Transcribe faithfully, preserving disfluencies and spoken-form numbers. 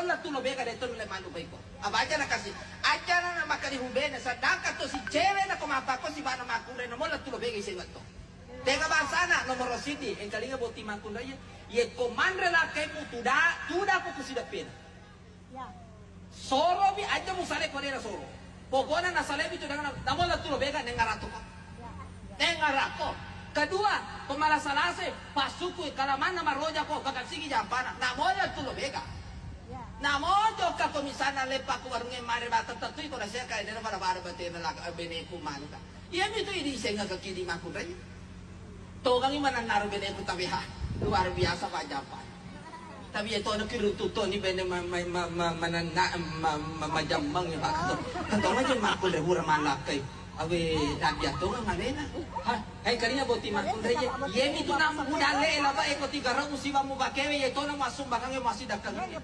Lettu lo bega de to le manuk baiko. Abaca na kasi. Acara na makari hubene sedangkan to si cewek na ko mapako si bana makunrai na mo lettu lo bega iseng to. Tenga bangsana nomor sidi engkalinga boti makunrai ye ko manre lakemu tuda tuda ko kusideppena. Soromi aja musale ko dena soro. Pokona nasalebi tu dengan namo lettu lo bega nengaratoko. Nengaratoko. Kedua, pemala salase pasuku kalamanna maroja ko kakasigi jampana. Namo lettu lo bega. Namo jokka ko misalna leppa ko warunge mare bata tettui ko nasia kae dena pada pada batena la beneku manuka. Iyami tu idi senga ke kidi makunrai. Tongangi manennaro beneku tabe ha. Luar biasa Pak Jampan. Tapi itu anak kiri tuto ni bene ma- ma- ma- ma- manenna ma- ma- majammang ya Pak. Tongangi makunrai hura malakai. Awe nabi atongang alena. Ha, hai kalinya boti makunrai ye. Iyami tu namu budalle laba eko tiga ratus sibamu bakewe ye tona masuk bakange masih dakang. Iyami